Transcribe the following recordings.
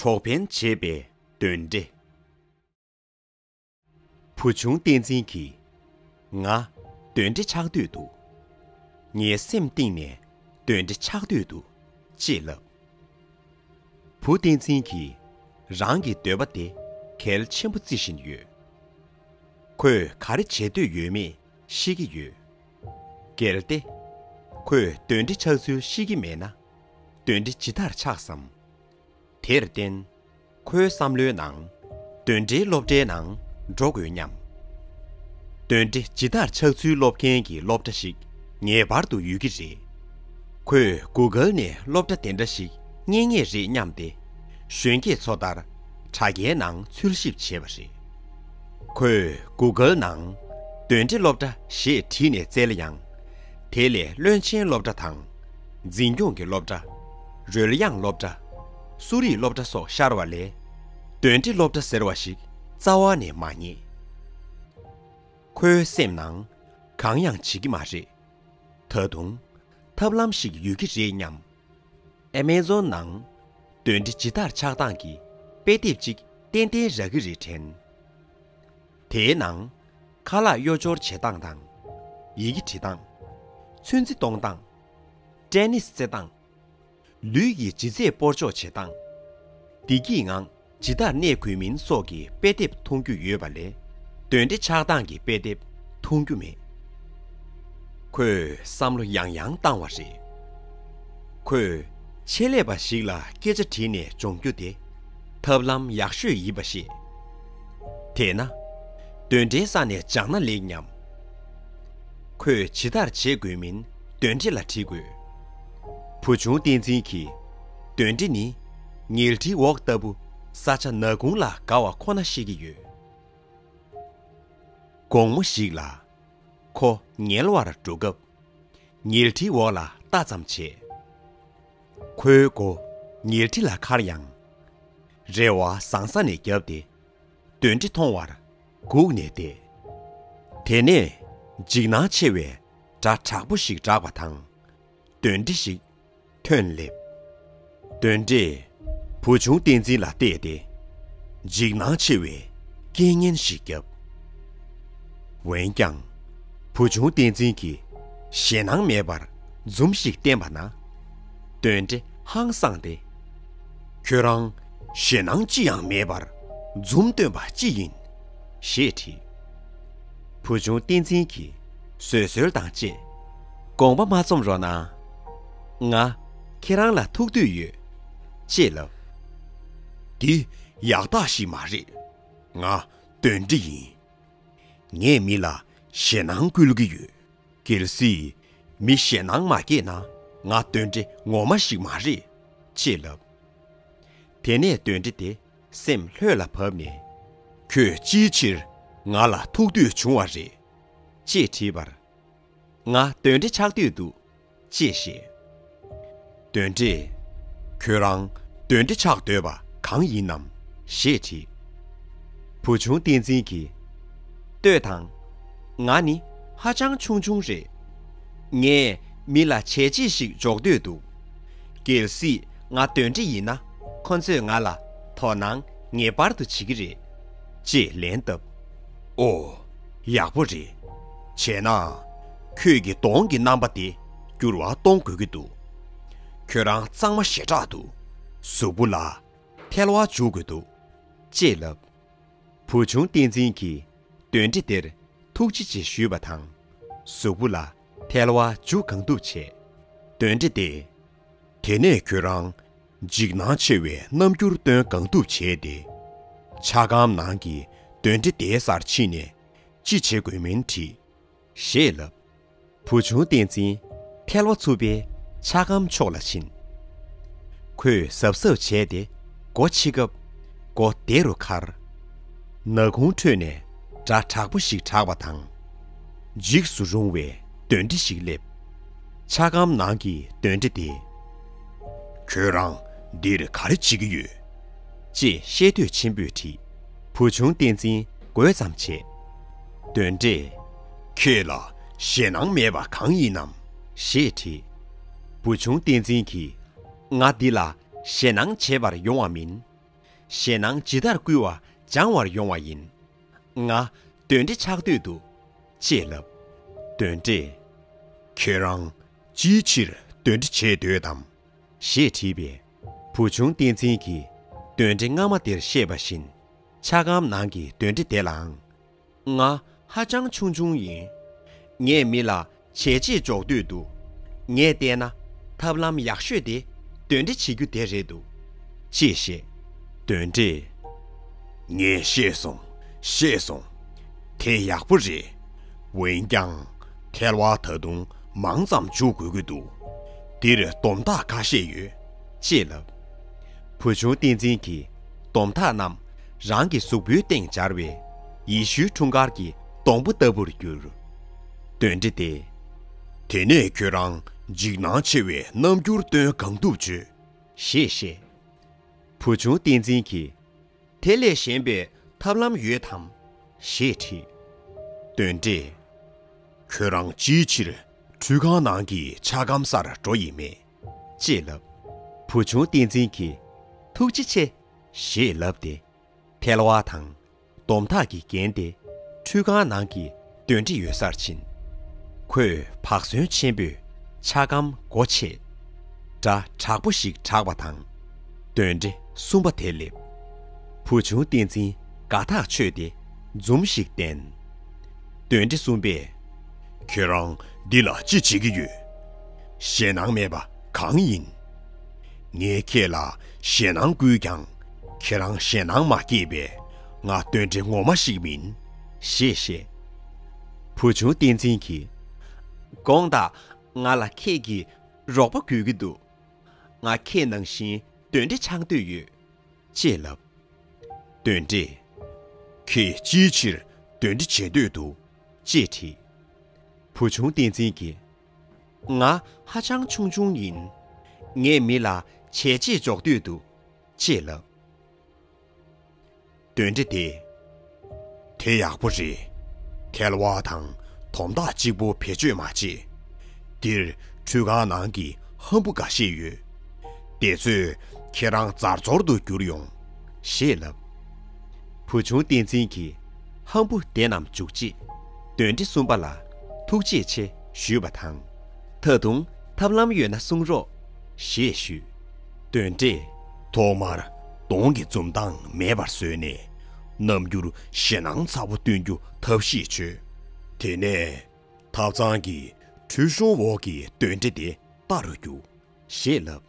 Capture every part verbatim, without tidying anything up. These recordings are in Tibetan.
གྲོགས་ཕན་བྱེད་པའི་གདོན་འདྲེ། བུ་ཆུང་བསྟན་འཛིན་གྱིས། ང་གདོན་འདྲེ་ཆགས་འདོད་འདུག་ངའི་སེམས་གཏིང་ནས་གདོན་འདྲེ་ཆགས་འདོད་འདུག་ཅེས་ལབ། བུ་བསྟན་འཛིན་གྱིས་རང་གི་འདོད་པ་དེ་གལ་ཆེན་པོ་བརྩི་བཞིན་ཡོད། ཁོས་ག་རེ་བྱེད་འདོད་ཡོད་མེད་ཤེས་ཀྱི་ཡོད། གལ་ཏེ། ཁོས་གདོན་འདྲེ་ཆགས་ཚུལ་ཤེས་ཀྱི་མེད་ན། གདོན་འདྲེ་ཇི་ལྟར་ཆགས་སམ། དེར་བརྟེན། ཁོའི་བསམ་བློའི་ནང་། གདོན་འདྲེའི་སློབ་གྲྭའི་ནང་འགྲོ་དགོས་སྙམ། གདོན་འདྲེ་ཇི་ལྟར་ཆགས་ཚུལ་སློབ་མཁན་གྱི་སློབ་གྲྭ་ཞིག་ངེས་པར་དུ་ཡོད་ཀྱི་རེད། ཁོས་གུ་གལ་ནས་སློབ་གྲྭ་དེ་འདྲ་ཞིག་རྙེད་ངེས་རེད་སྙམ་སྟེ། གཞོན་སྐྱེས་ཚོ་ལྟར་དྲ་རྒྱའི་ནང་འཚོལ་ཞིབ་བྱས་པ་རེད། ཁོས་གུ་གལ་ནང་། གདོན་འདྲེ་སློབ་གྲྭ་ཞེས་བྲིས་ནས་བཙལ་ཡང་། དེ་ལས་བློན་ཆེན་སློབ་གྲྭ་དང་། འཛིན་སྐྱོང་གི་སློབ་གྲྭ། རོལ་དབྱངས་སློབ་གྲྭ། གསོ་རིག་སློབ་གྲྭ་སོགས་ཤར་བ་ལས། གདོན་འདྲེ་སློབ་གྲྭ་ཟེར་བ་ཞིག་རྩ་བ་ནས་མ་རྙེད། ཁོའི་སེམས་ནང་། གང་ཡང་བྱེད་ཀྱི་མ་རེད། ད་དུང་། ཐབས་ལམ་ཞིག་ཡོད་ཀྱི་རེད་སྙམ། ཨེ་མེ་ཛོན་ནང་། གདོན་འདྲེ་ཇི་ལྟར་ཆགས་སྟངས་ཀྱི་དཔེ་དེབ་ཅིག་ཏན་ཏན་རག་གི་རེད་དྲན། དེའི་ནང་། ཁ་ལག་གཡོ་སྦྱོར་བྱེད་སྟངས་དང་། ཡི་གེ་འབྲི་སྟངས། ཚོན་རྩི་གཏོང་སྟངས། ཊེ་ནིས་རྩེད་སྟངས། ལུས་ཀྱི་ལྗིད་ཚད་སྤོར་གཅོག་བྱེད་སྟངས། བདེ་སྐྱིད་ངང་ཇི་ལྟར་གནས་དགོས་མིན་སོགས་ཀྱི་དཔེ་དེབ་མཐོང་རྒྱུ་ཡོད་པ་ལས། གདོན་འདྲེ་ཆགས་སྟངས་ཀྱི་དཔེ་དེབ་མཐོང་རྒྱུ་མེད། ཁོས་བསམ་བློ་ཡང་ཡང་བཏང་བ་རེད། ཁོས་ཆེད་ལས་པ་ཞིག་ལ་སྐད་ཆ་དྲིས་ནས་སྦྱོང་རྒྱུ་དེ་ཐབས་ལམ་ཡག་ཤོས་ཡིན་པ་ཤེས། དེས་ན། གདོན་འདྲེའི་ས་ནས་སྦྱངས་ན་ལེགས་སྙམ། ཁོས་ཇི་ལྟར་བྱེད་དགོས་མིན་གདོན་འདྲེ་ལ་དྲིས་དགོས། བུ་ཆུང་བསྟན་འཛིན་གྱིས། གདོན་འདྲེ་ནི་ཉལ་ཁྲིའི་འོག་ལྟ་བུ་ས་ཆ་ནག་ཁུང་ལ་དགའ་བ་ཁོ་ན་ཤེས་ཀྱི་ཡོད། དགོང་མོ་ཞིག་ལ། ཁོ་ཉལ་བར་འགྲོ་སྐབས། ཉལ་ཁྲིའི་འོག་ལ་ལྟ་ཙམ་བྱས། ཁོའི་མགོ་ཉལ་ཁྲི་ལ་འཁར་ཡང་། རེ་བ་ཟང་ས་ནས་བརྒྱབ་སྟེ། གདོན་འདྲེ་མཐོང་བར་སྒུག་ནས་བསྡད། དེ་ནས་འཇིགས་སྣང་ཆེ་བའི་སྒྲ་དྲག་པོ་ཞིག་བསྒྲགས་པ་དང་། གདོན་འདྲེ་ཞིག་ཐོན་སླེབས། གདོན་འདྲེས་བུ་ཆུང་བསྟན་འཛིན་ལ་བལྟས་ཏེ། འཇིགས་སྣང་ཆེ་བའི་སྐད་ངན་ཞིག་བརྒྱབ། འོན་ཀྱང་། བུ་ཆུང་བསྟན་འཛིན་གྱིས་ཞེད་སྣང་མེད་པར་འཛུམ་ཞིག་བསྟན་པ་ན། གདོན་འདྲེ་ཧང་སངས་ཏེ། ཁྱོད་རང་ཞེད་སྣང་ཅི་ཡང་མེད་པར་འཛུམ་སྟོན་པ་ཅི་ཡིན། ཞེས་དྲིས། བུ་ཆུང་བསྟན་འཛིན་གྱིས་བཟོད་གསོལ་དང་བཅས། དགོངས་པ་མ་རྩོམ་རོགས་གནང་། ང་ཁྱེད་རང་ལ་ཐུག་འདོད་ཡོད། ཅེས་ལབ། འདི་ཡག་རྟགས་ཤིག་མ་རེད། ང་གདོན་འདྲེ་ཡིན། ངས་མི་ལ་ཞེད་སྣང་སྐུལ་གྱི་ཡོད། གལ་སྲིད་མི་ཞེད་སྣང་མ་སྐྱེས་ན་ང་གདོན་འདྲེ་ངོ་མ་ཞིག་མ་རེད། ཅེས་ལབ། དེ་ནས་གདོན་འདྲེ་དེ་སེམས་ལྷོད་ལ་བབས་ནས། ཁྱོད་ཅིའི་ཕྱིར་ང་ལ་ཐུག་འདོད་བྱུང་བ་རེད། ཅེས་དྲིས་པར། ང་གདོན་འདྲེ་ཆགས་འདོད་འདུག་ཅེས་བཤད། གདོན་འདྲེས། ཁྱོད་རང་གདོན་འདྲེ་ཆགས་འདོད་པ་གང་ཡིན་ནམ། ཞེས་དྲིས། བུ་ཆུང་བསྟན་འཛིན་གྱིས། ལྟོས་དང་། ང་ནི་ཧ་ཅང་ཆུང་ཆུང་རེད། ངས་མི་ལ་བྱས་རྗེས་ཤིག་འཇོག་འདོད་འདུག་གལ་སྲིད་ང་གདོན་འདྲེ་ཡིན་ན་ཁོ་ཚོས་ང་ལ་དོ་སྣང་ངེས་པར་དུ་བྱེད་ཀྱི་རེད། ཅེས་ལན་བཏབ། ཨོ། ཡག་པོ་རེད། བྱས་ན། ཁྱོད་ཀྱི་གདོང་གི་རྣམ་པ་དེ་འགྱུར་བ་གཏོང་དགོས་ཀྱི་འདུག་ཁྱོད་རང་གཙང་མ་ཞེ་དྲག་འདུག་གཟུགས་པོ་ལ་ཐལ་བ་འཇུག་དགོས་འདུག་ཅེས་ལབ། བུ་ཆུང་བསྟན་འཛིན་གྱིས་གདོན་འདྲེ་དེར་ཐུགས་རྗེ་ཆེ་ཞུས་པ་དང་། གཟུགས་པོ་ལ་ཐལ་བ་འཇུག་གང་ཐུབ་བྱས། གདོན་འདྲེ་དེས། དེ་ནས་ཁྱོད་རང་འཇིགས་སྣང་ཆེ་བའི་རྣམ་འགྱུར་སྟོན་གང་ཐུབ་བྱས་ཏེ། ཆ་སྒམ་ནང་གི་གདོན་འདྲེ་དེའི་སར་ཕྱིན་ནས་ཅི་བྱེད་དགོས་མིན་དྲིས། ཞེས་ལབ། བུ་ཆུང་བསྟན་འཛིན་ཐལ་བ་འཚུབ་པའི་ཆ་སྒམ་ཕྱོགས་ལ་ཕྱིན། ཁོས་གཟབ་གཟབ་བྱས་ཏེ་སྒོ་ཕྱེ་སྐབས་སྒོ་བདེ་རུ་འཁར། ནག་ཁུང་ཁྲོད་ནས་སྒྲ་དྲག་པོ་ཞིག་གྲགས་པ་དང་། འཇིགས་སུ་རུང་བའི་གདོན་འདྲེ་ཞིག་སླེབས། ཆ་སྒམ་ནང་གི་གདོན་འདྲེ་དེས། ཁྱོད་རང་འདིར་ག་རེ་བྱེད་ཀྱི་ཡོད། ཅེས་ཤེས་འདོད་ཆེན་པོས་དྲིས། བུ་ཆུང་བསྟན་འཛིན་དགོད་ཙམ་བྱས། གདོན་འདྲེས། ཁྱེད་ལ་ཞེད་སྣང་མེད་པ་གང་ཡིན་ནམ། ཞེས་དྲིས། བུ་ཆུང་བསྟན་འཛིན་གྱིས། ང་འདི་ལ་ཞེད་སྣང་བྱེད་པར་ཡོང་བ་མིན། ཞེད་སྣང་ཇི་ལྟར་བསྐུལ་བ་སྦྱང་བར་ཡོང་བ་ཡིན། ང་གདོན་འདྲེ་ཆགས་འདོད་འདུག་ཅེས་ལབ། གདོན་འདྲེས། ཁྱེད་རང་ཅིའི་ཕྱིར་གདོན་འདྲེ་བྱེད་འདོད་དམ། ཞེས་དྲིས་པས། བུ་ཆུང་བསྟན་འཛིན་གྱིས་གདོན་འདྲེ་སྔ་མ་དེར་བཤད་པ་བཞིན་ཆ་སྒམ་ནང་གི་གདོན་འདྲེ་དེ་ལའང་། ང་ཧ་ཅང་ཆུང་ཆུང་ཡིན། ངས་མི་ལ་བྱས་རྗེས་འཇོག་འདོད་འདུག་ངས་བལྟས་ན་ཐབས་ལམ་ཡག་ཤོས་དེ་གདོན་འདྲེ་བྱེད་རྒྱུ་དེ་རེད་འདུག་ཅེས་བཤད། གདོན་འདྲེས། ངས་ཤེས་སོང་། ཤེས་སོང་། དེ་ཡག་པོ་རེད། འོན་ཀྱང་ཐལ་བ་ད་དུང་མང་ཙམ་འཇུག་དགོས་ཀྱི་འདུག་འདིར་དོམ་ཐག་ཁ་ཤས་ཡོད། ཅེས་ལབ། བུ་ཆུང་བསྟན་འཛིན་གྱིས་དོམ་ཐག་རྣམས་རང་གི་གཟུགས་པོའི་སྟེང་སྦྱར་བས་ཡེ་ཤུའི་འཁྲུངས་སྐར་གྱི་སྡོང་པོ་ལྟ་བུར་གྱུར། གདོན་འདྲེ་དེས། དེ་ནས་ཁྱོད་རང་འཇིགས་སྣང་ཆེ་བའི་རྣམ་འགྱུར་སྟོན་གང་ཐུབ་བྱོས། ཞེས་བཤད། བུ་ཆུང་བསྟན་འཛིན་གྱིས། དེ་ལས་གཞན་པའི་ཐབས་ལམ་ཡོད་དམ། ཞེས་དྲིས། གདོན་འདྲེས། ཁྱོད་རང་ཅིའི་ཕྱིར་ཁྲུས་ཁང་ནང་གི་ཆ་སྒམ་སར་འགྲོ་ཡི་མེད། ཅེས་ལབ། བུ་ཆུང་བསྟན་འཛིན་གྱིས། ཐུགས་རྗེ་ཆེ། ཞེས་ལབ་སྟེ། ཐལ་བ་དང་དོམ་ཐག་གིས་བརྒྱན་ཏེ་ཁྲུས་ཁང་ནང་གི་གདོན་འདྲེ་ཡོད་སར་ཕྱིན། ཁོས་བག་ཟོན་ཆེན་པོས་ཆ་སྒམ་སྒོ་ཕྱེས། སྒྲ་དྲག་པོ་ཞིག་གྲགས་པ་དང་། གདོན་འདྲེ་གསུམ་པ་དེ་སླེབས། བུ་ཆུང་བསྟན་འཛིན་དགའ་ཐག་ཆོད་དེ་འཛུམ་ཞིག་བསྟན། གདོན་འདྲེ་གསུམ་པས། ཁྱེད་རང་འདི་ལ་ཅི་བྱེད་ཀྱི་ཡོད། ཞེད་སྣང་མེད་པ་གང་ཡིན། ངས་ཁྱེད་ལ་ཞེད་སྣང་བསྐུལ་ཀྱང་ཁྱེད་རང་ཞེད་སྣང་མ་སྐྱེས་པས་ང་གདོན་འདྲེ་ངོ་མ་ཞིག་མིན། ཞེས་བཤད། བུ་ཆུང་བསྟན་འཛིན་གྱིས། དགོངས་དག་ང་ལ་ཁྱེད་ཀྱི་རོགས་པ་དགོས་ཀྱི་འདུག་ང་ཁྱེད་ནང་བཞིན་གདོན་འདྲེ་ཆགས་འདོད་ཡོད། ཅེས་ལབ། གདོན་འདྲེས། ཁྱེད་ཅིའི་ཕྱིར་གདོན་འདྲེ་བྱེད་འདོད་འདུག་ཅེས་དྲིས། བུ་ཆུང་བསྟན་འཛིན་གྱིས། ང་ཧ་ཅང་ཆུང་ཆུང་ཡིན། ངས་མི་ལ་བྱས་རྗེས་འཇོག་འདོད་འདུག་ཅེས་ལབ། གདོན་འདྲེ་དེས། དེ་ཡག་པོ་རེད། ཐལ་བ་དང་དོམ་ཐག་གཅིག་པོ་བེད་སྤྱོད་མ་བྱེད། འདིར་ཁྲུས་ཁང་ནང་གི་ཧམ་བུ་འགའ་ཤས་ཡོད། དེ་ཚོས་ཁྱེད་རང་རྫར་འཚོར་དུ་འགྱུར་ཡོང་། ཞེས་ལབ། བུ་ཆུང་བསྟན་འཛིན་གྱིས་ཧམ་བུ་དེ་རྣམས་འཇུག་རྗེས། གདོན་འདྲེ་གསུམ་པ་ལ་ཐུགས་རྗེ་ཆེ་ཞུས་པ་དང་། ད་དུང་ཐབས་ལམ་ཡོད་ན་གསུང་རོགས། ཞེས་ཞུས། གདོན་འདྲེས། ཐོག་མར་གདོང་གི་འཛུམ་མདངས་མེད་པར་བཟོས་ནས། རྣམ་འགྱུར་ཞེད་སྣང་ཚ་པོ་སྟོན་རྒྱུ་ཐབས་ཤེས་བྱོས། དེ་ནས་ཐབ་ཚང་གི་ཁྲུས་གཞོང་འོག་གི་གདོན་འདྲེ་དེ་ལྟ་རུ་རྒྱུགས། ཞེས་ལབ།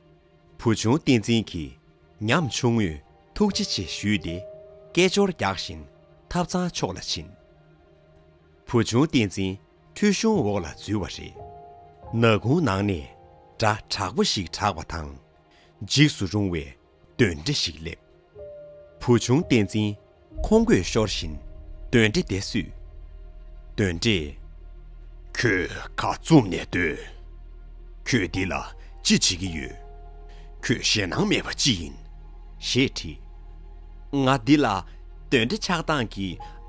བུ་ཆུང་བསྟན་འཛིན་གྱིས་ཉམ་ཆུང་ངུས་ཐུགས་རྗེ་ཆེ་ཞུས་ཏེ། སྐད་ཅོར་རྒྱག་བཞིན་ཐབ་ཚང་ཕྱོགས་ལ་ཕྱིན། བུ་ཆུང་བསྟན་འཛིན་ཁྲུས་གཞོང་འོག་ལ་འཛུལ་བ་རེད། ནག་ཁུང་ནང་ནས་སྒྲ་དྲག་པོ་ཞིག་གྲགས་པ་དང་། འཇིགས་སུ་རུང་བའི་གདོན་འདྲེ་ཞིག་སླེབས། བུ་ཆུང་བསྟན་འཛིན་ཁོང་རྒོད་ཤོར་བཞིན་གདོན་འདྲེ་དེ་བསུས། གདོན་འདྲེས། ཁྱོད་ཁ་བཙུམ་ནས་སྡོད། ཁྱོད་འདི་ལ་ཅི་བྱེད་ཀྱི་ཡོད། ཁྱོད་ཞེད་སྣང་མེད་པ་ཅི་ཡིན། ཞེས་དྲིས། ང་འདི་ལ་གདོན་འདྲེ་ཆགས་སྟངས་ཀྱི་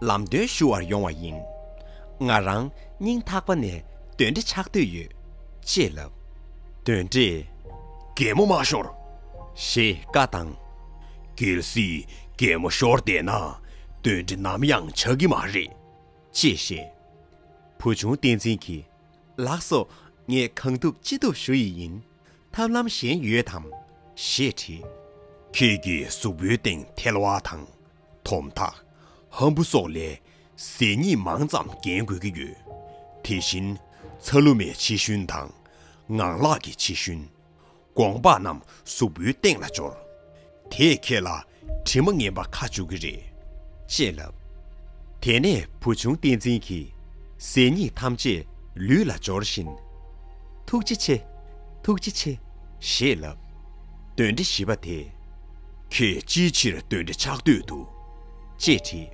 ལམ་སྟོན་ཞུ་བར་ཡོང་བ་ཡིན། ང་རང་སྙིང་ཐག་པ་ནས་གདོན་འདྲེ་ཆགས་འདོད་ཡོད། ཅེས་ལབ། གདོན་འདྲེས། གད་མོ་མ་ཤོར། ཞེས་བཀའ་བཏང་། གལ་སྲིད་གད་མོ་ཤོར་བསྡད་ན་གདོན་འདྲེ་ནམ་ཡང་ཆགས་ཀྱི་མ་རེད། ཅེས་བཤད། བུ་ཆུང་བསྟན་འཛིན་གྱིས། ལགས་སོ། ངས་གང་ཐུབ་ཅི་ཐུབ་ཞུ་ཡི་ཡིན། ཐབས་ལམ་གཞན་ཡོད་དམ། ཞེས་དྲིས། ཁྱེད་ཀྱི་གཟུགས་པོའི་སྟེང་ཐལ་བ་དང་། དོམ་ཐག་ཧམ་བུ་སོགས་ལས་ཟས་རྙིད་མང་ཙམ་འགན་དགོས་ཀྱི་ཡོད། དེ་བཞིན་ཚ་ལུ་མའི་ཕྱི་ཤུན་དང་ངང་ལག་གི་ཕྱི་ཤུན། གོང་པ་རྣམས་གཟུགས་པོའི་སྟེང་ལ་སྦྱོར། དེས་ཁྱེད་ལ་དྲི་མ་ངན་པ་ཁ་བཅུག་གི་རེད། ཅེས་ལབ། དེ་ནས་བུ་ཆུང་བསྟན་འཛིན་གྱིས་ཟས་རྙིད་ཐམས་ཅད་ལུས་ལ་སྦྱོར་བཞིན། ཐུགས་རྗེ་ཆེ། ཐུགས་རྗེ་ཆེ། ཞེས་ལབ། གདོན་འདྲེ་བཞི་པ་དེས། ཁྱེད་ཅིའི་ཕྱིར་གདོན་འདྲེ་ཆགས་འདོད་འདུག་ཅེས་དྲིས།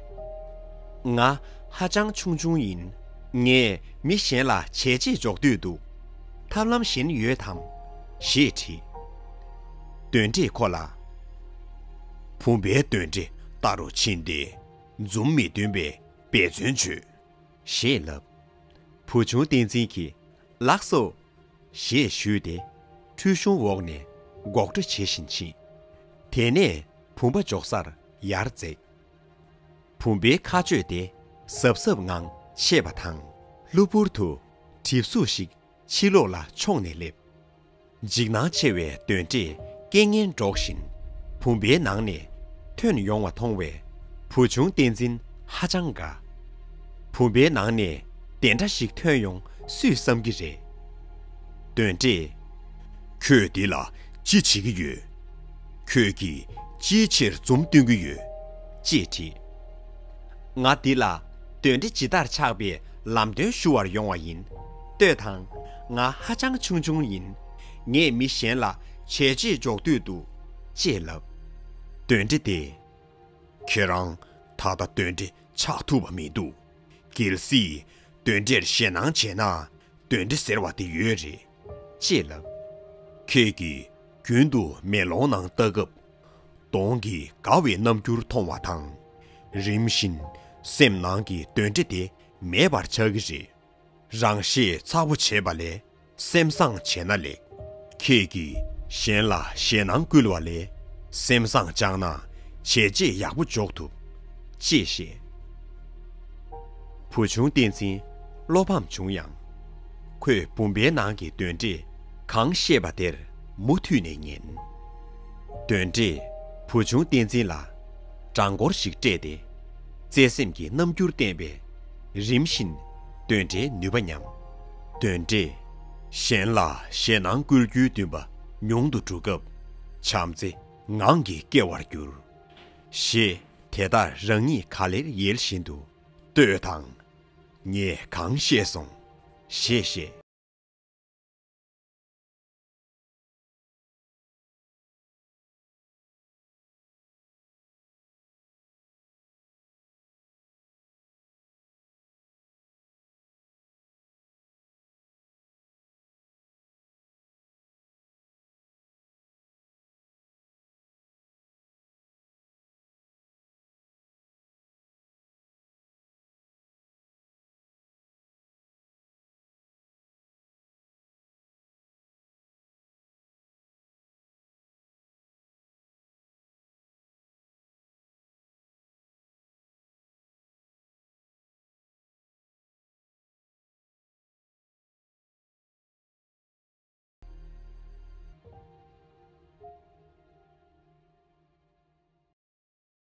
ང་ཧ་ཅང་ཆུང་ཆུང་ཡིན། ངས་མི་གཞན་ལ་བྱས་རྗེས་འཇོག་འདོད་འདུག་ཐབས་ལམ་གཞན་ཡོད་དམ། ཞེས་དྲིས། གདོན་འདྲེས་ཁོ་ལ། བུམ་པའི་གདོན་འདྲེ་ལྟ་རུ་ཕྱིན་ཏེ། འཛུམ་མི་སྟོན་པའི་འབད་བརྩོན་བྱོས། ཞེས་ལབ། བུ་ཆུང་བསྟན་འཛིན་གྱིས། ལགས་སོ། ཞེས་ཞུས་ཏེ། ཁྲུས་གཞོང་འོག་ནས་འགོག་སྒྲ་བྱེད་བཞིན་ཕྱིན། དེ་ནས་བུམ་པ་འཇོག་སར་ ཡར་འཛེགས། བུམ་པའི་ཁ་གཅོད་དེ་གཟབ་གཟབ་ངང་ཕྱེས་པ་དང་། གློ་བུར་དུ་གྲིབ་གཟུགས་ཤིག་ཕྱི་ལོགས་ལ་མཆོངས་ནས་སླེབས། འཇིགས་སྣང་ཆེ་བའི་གདོན་འདྲེས་རྐྱེན་ངན་སྒྲོག་བཞིན་བུམ་པའི་ནང་ནས་ཐོན་ཡོང་བ་མཐོང་བས། བུ་ཆུང་བསྟན་འཛིན་ཧ་ཅང་དགའ། བུམ་པའི་ནང་ནས་དེ་འདྲ་ཞིག་ཐོན་ཡོང་སུས་བསམ་གྱི་རེད། གདོན་འདྲེས། ཁྱོད་འདི་ལ་ཅི་བྱེད་ཀྱི་ཡོད། ཁྱོད་ཀྱིས་ཅིའི་ཕྱིར་འཛུམ་སྟོན་གྱི་ཡོད། ཅེས་དྲིས། ང་འདི་ལ་གདོན་འདྲེ་ཇི་ལྟར་ཆགས་པའི་ལམ་སྟོན་ཞུ་བར་ཡོང་བ་ཡིན། ལྟོས་དང་། ང་ཧ་ཅང་ཆུང་ཆུང་ཡིན། ངས་མི་གཞན་ལ་བྱས་རྗེས་འཇོག་འདོད་འདུག་ཅེས་ལབ། གདོན་འདྲེ་དེས། ཁྱེད་རང་ད་ལྟ་གདོན་འདྲེ་ཆགས་ཐུབ་པ་མི་འདུག་གལ་སྲིད་གདོན་འདྲེར་ཞེད་སྣང་བྱས་ན། གདོན་འདྲེ་ཟེར་བ་དེ་ཡོད་རེད། ཅེས་ལབ། ཁྱེད་ཀྱིས་རྒྱུན་དུ་མེ་ལོང་ནང་ལྟ་སྐབས། གདོང་གི་དགའ་བའི་རྣམ་འགྱུར་མཐོང་བ་དང་། རིམ་བཞིན་སེམས་ནང་གི་གདོན་འདྲེ་དེ་མེད་པར་ཆགས་ཀྱི་རེད། རང་ཤེད་ཚ་པོ་བྱེད་པ་ལས་སེམས་བཟང་བྱས་ན་ལེགས། ཁྱེད་ཀྱིས་གཞན་ལ་ཞེད་སྣང་བསྐུལ་བ་ལས་སེམས་བཟང་བཅངས་ན་བྱས་རྗེས་ཡག་པོ་འཇོག་ཐུབ། ཅེས་བཤད། བུ་ཆུང་བསྟན་འཛིན་བློ་ཕམ་བྱུང་ཡང་། ཁོས་བུམ་པའི་ནང་གི་གདོན་འདྲེས་གང་བཤད་པ་དེར་མུ་མཐུད་ནས་ཉན། གདོན་འདྲེས་བུ་ཆུང་བསྟན་འཛིན་ལ་གྲངས་འཁོར་ཞིག་སྤྲད་དེ། བརྩེ་སེམས་ཀྱི་རྣམ་འགྱུར་བསྟན་པས་རིམ་བཞིན་གདོན་འདྲེའི་ནུས་པ་ཉམས། གདོན་འདྲེས་གཞན་ལ་ཞེད་སྣང་བསྐུལ་རྒྱུའི་འདུན་པ་ཉུང་དུ་འགྲོ་སྐབས། བྱམས་བརྩེ་ངང་གིས་སྐྱེ་བར་འགྱུར། ཞེས་དེ་ལྟར་རང་ཉིད་ག་ལེར་ཡལ་བཞིན་དུ། ལྟོས་དང་། ངས་གང་བཤད་སོང་། ཞེས་བཤད།